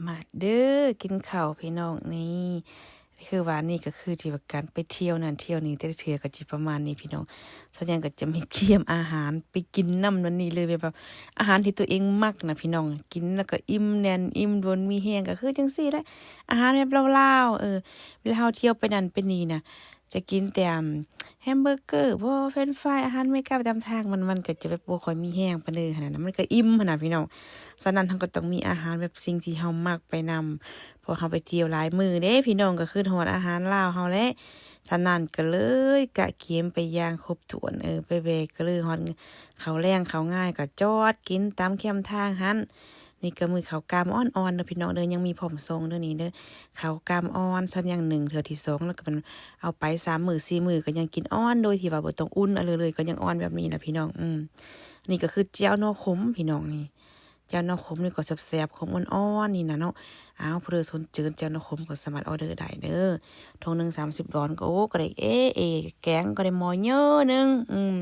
ມາເດີ ກິນເຂົ້າພີ່ນ້ອງ. ນີ້ ຄືວ່ານີ້ກໍຄືທີ່ວ່າການໄປທ່ຽວນັ້ນທ່ຽວນີ້ ແຕ່ລະເທື່ອກໍຊິປະມານນີ້ພີ່ນ້ອງ. ສາວຍັງກໍຈະມີກຽມອາຫານໄປກິນນຳນັ້ນນີ້ເລີຍ ແບບວ່າອາຫານທີ່ຕົວເອງມັກນະພີ່ນ້ອງ. ກິນແລ້ວກໍອີ່ມແໜ້ນອີ່ມດົນມີແຮງ ກໍຄືຈັ່ງຊີ້ແຫຼະ ອາຫານແບບລາວໆ. ເອີ ເວລາເຮົາທ່ຽວໄປນັ້ນໄປນີ້ນະ ຈະກິນແຕ່ແຮມເບີເກີບໍ ເຟຣນຊ໌ຟຣາຍ ອາຫານອາເມລິກາໄປຕາມທາງ ມັນ ມັນກໍຈະແບບບໍ່ຄ່ອຍມີແຮງປານໃດຫັ້ນນະ ມັນກໍອີ່ມຫັ້ນນະພີ່ນ້ອງ. ສະນັ້ນເຮົາກໍຕ້ອງມີອາຫານແບບສິ່ງທີ່ເຮົາມັກໄປນຳ ເພາະເຮົາໄປທ່ຽວຫຼາຍມື້ເດ້ພີ່ນ້ອງ ກໍຄຶດຮອດອາຫານລາວເຮົາແຫຼະ. ສະນັ້ນກໍເລີຍກະກຽມໄປຢ່າງຄົບຖ້ວນ ເອີ ໄປແວ່ກໍເລີຍຮອດ ເຂົ້າແລງເຂົ້າງາຍກໍຈອດກິນຕາມແຄມທາງຫັ້ນ. ນີ້ກໍມື້ເຂົ້າກ້າມອ່ອນໆເດີພີ່ນ້ອງເດີ ຍັງມີພ້ອມສົ່ງເດີນີ້ເດີ. ເຂົ້າກ້າມອ່ອນ ສາວຍັງໜຶ້ງເທື່ອທີສອງ ແລ້ວກໍແມ່ນເອົາໄປສາມມື້ສີ່ມື້ ກໍຍັງກິນອ່ອນ ໂດຍທີ່ວ່າບໍ່ຕ້ອງອຸ່ນອະໄລເລີຍ ກໍຍັງອ່ອນແບບນີ້ນະພີ່ນ້ອງ. ອືມ ນີ້ກໍຄືແຈ່ວໜໍ່ຂົມພີ່ນ້ອງ. ນີ້ແຈ່ວໜໍ່ຂົມນີ້ກໍແຊບໆ ຂົມອ່ອນໆນີ້ນະເນາະ. ອ້າວ ຜູ້ໃດສົນໃຈແຈ່ວໜໍ່ຂົມກໍສາມາດອໍເດີໄດ້ເດີ ຖົງໜຶ່ງສາມສິບດອນ ກໍ ໂອ້ ກໍໄດ້ເອເອ ແກງກໍໄດ້ໝໍ້ເຍີະໜຶ່ງ. ອືມ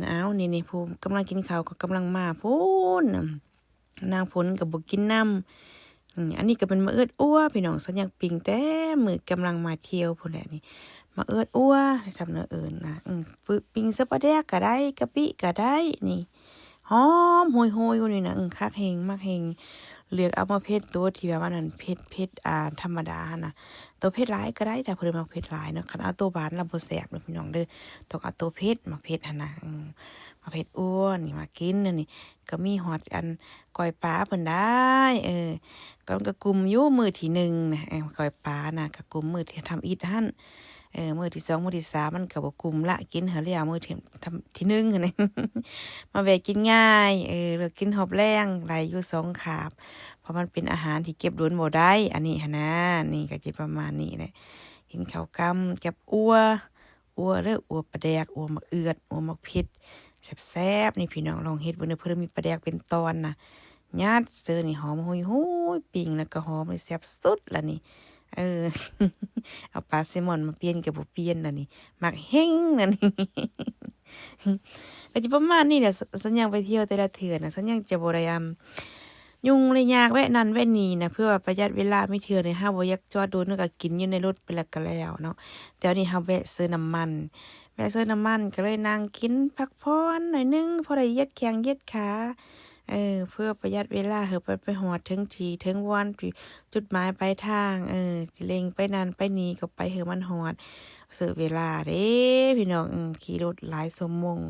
ອ້າວ ນີ້ໆ ຜູ້ກຳລັງກິນເຂົ້າກໍກຳລັງມາພຸ້ນ ນາງຝົນກໍບໍ່ກິນນຳ. ອືມ ອັນນີ້ກໍເປັນໝາກເອືອດອົ່ວພີ່ນ້ອງ ສາວຍັງປີ້ງແຕ່ມື້ກຳລັງມາທ່ຽວພຸ້ນແຫຼະນີ້. ໝາກເອືອດອົ່ວ ຊ່ຳເນາະເອີ້ນນະ. ອືມ ປຶ ປີ້ງໃສ່ປາແດກກໍໄດ້ ກະປິກໍໄດ້ນີ້ ຫອມໂຮຍໆຢູ່ນີ້ນະ. ອືມ ຄັກແຮງ ມັກແຮງ. ເລືອກເອົາໝາກເຜັດໂຕທີ່ແບບວ່ານັ້ນ ເຜັດ ເຜັດ ອ່າ ທຳມະດາຫັ້ນນະ. ໂຕເຜັດຫຼາຍກໍໄດ້ ຖ້າຜູ້ໃດມັກເຜັດຫຼາຍເນາະ. ຄັນເອົາໂຕຫວານລະບໍ່ແຊບເນາະພີ່ນ້ອງເດີ ຕ້ອງເອົາໂຕເຜັດ ໝາກເຜັດຫັ້ນນະ. ອືມ ໝາກເຜັດອົ່ວນີ້ ມາກິນອັນນີ້ ກໍມີຮອດອັນກ້ອຍປາເພິ່ນໄດ໋. ເອີ ກໍ ມັນກໍກຸ້ມຢູ່ມື້ທີໜຶ່ງນະ ເອີ ກ້ອຍປານະ ກໍກຸ້ມມື້ທີ່ທຳອິດຫັ້ນ. ເອີ ມື້ທີສອງ ມື້ທີສາມມັນກໍບໍ່ກຸ້ມລະ ກິນໃຫ້ແລ້ວມື້ທີ ທຳ ທີໜຶ່ງຫັ້ນນະ ມາແວ່ກິນງ່າຍ. ເອີ ແລ້ວກິນຮອບແລງໄດ້ຢູ່ສອງຄາບ ເພາະມັນເປັນອາຫານທີ່ເກັບດົນບໍ່ໄດ້ ອັນນີ້ຫັ້ນນະ. ນີ້ກໍຈະປະມານນີ້ແຫຼະ ກິນເຂົ້າກ້ຳກັບອົ່ວ ອົ່ວເດີ ອົ່ວປາແດກ ອົ່ວໝາກເອືອດ ອົ່ວໝາກເຜັດ ແຊບໆ ນີ້ພີ່ນ້ອງ ລອງເຮັດເບິ່ງເດີ. ເພິ່ນມີປາແດກເປັນຕອນນະ ຍັດເຊີນີ້ ຫອມຫຸຍໆ ປີ້ງແລ້ວກໍຫອມ ແຊບສຸດລະນີ້. ເອີ ເອົາປາແຊມອນມາປ່ຽນກໍບໍ່ປ່ຽນລະນີ້ ມັກແຮງລະນີ້. ກໍຈະປະມານນີ້ແຫຼະ ສ- ສັນຍັງໄປທ່ຽວແຕ່ລະເທື່ອນະ ສັນຍັງຈະບໍ່ໄດ້ ອຳ ຫຍຸ້ງໄດ້ຍາກແວະນັ້ນແວະນີ້ນະ ເພື່ອວ່າປະຢັດເວລາ. ມີເທື່ອນີ້ເຮົາບໍ່ຢາກຈອດດົນ ເຮົາກໍກິນຢູ່ໃນລົດໄປແລ້ວກໍແລ້ວເນາະ. ແຕ່ວ່ານີ້ເຮົາແວະເຕີມນ້ຳມັນ ແວະເຕີມນ້ຳມັນ ກໍເລີຍນັ່ງກິນພັກຜ່ອນໜ້ອຍໜຶ່ງ ພໍໄດ້ຢຽດແຂ້ງຢຽດຂາ ເອີ ເພື່ອປະຢັດເວລາ ເຮົາໄປ ໄປຮອດເຖິງທີ່ເຖິງບ່ອນ ຈຸດໝາຍປາຍທາງ ເອີ ຊິເລັ່ງໄປນັ້ນໄປນີ້ກໍໄປໃຫ້ມັນຮອດ ເສຍເວລາເດ້ພີ່ນ້ອງ. ເອີ ຂີ່ລົດຫຼາຍຊົ່ວໂມງ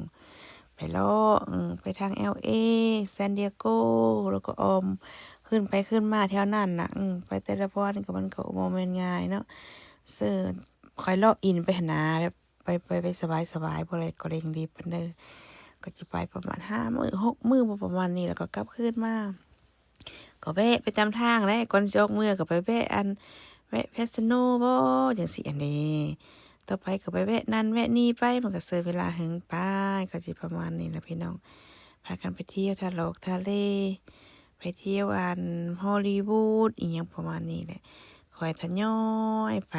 ໄປເລາະ ເອີ ໄປທາງແອລເອ ຊານດິເອໂກ ແລ້ວກໍອ້ອມຂຶ້ນໄປຂຶ້ນມາແຖວນັ້ນນະ. ເອີ ໄປແຕ່ລະບ່ອນກໍມັນກໍບໍ່ແມ່ນງ່າຍເນາະ ເຊີ ຂ້ອຍເລາະອິນໄປຫັ້ນນາ ແບບໄປ ໄປ ໄປສະບາຍໆ ບໍ່ໄດ້ກໍເລັ່ງລີບປານໃດ. ກໍຈະໄປປະມານຫ້າມື້ຫົກມື້ ບໍ່ປະມານນີ້ ແລ້ວກໍກັບຄືນມາ. ກໍແວະໄປຕາມທາງແຫຼະ ກ່ອນຊິອອກເມືອກໍໄປແວະອັນ ແວະແຟດສະໂນບໍ ຈັ່ງຊີ້ຫັ້ນເດ້. ຕໍ່ໄປກໍໄປແວະນັ້ນແວະນີ້ໄປ ມັນກໍເສຍເວລາເຫິງໄປ. ກໍຊິປະມານນີ້ລະພີ່ນ້ອງ ພາກັນໄປທ່ຽວທະລອກທະເລ ໄປທ່ຽວອັນຮໍລີວູດ ອີ່ຫຍັງປະມານນີ້ແຫຼະ ຄ່ອຍທະຍອຍໄປ.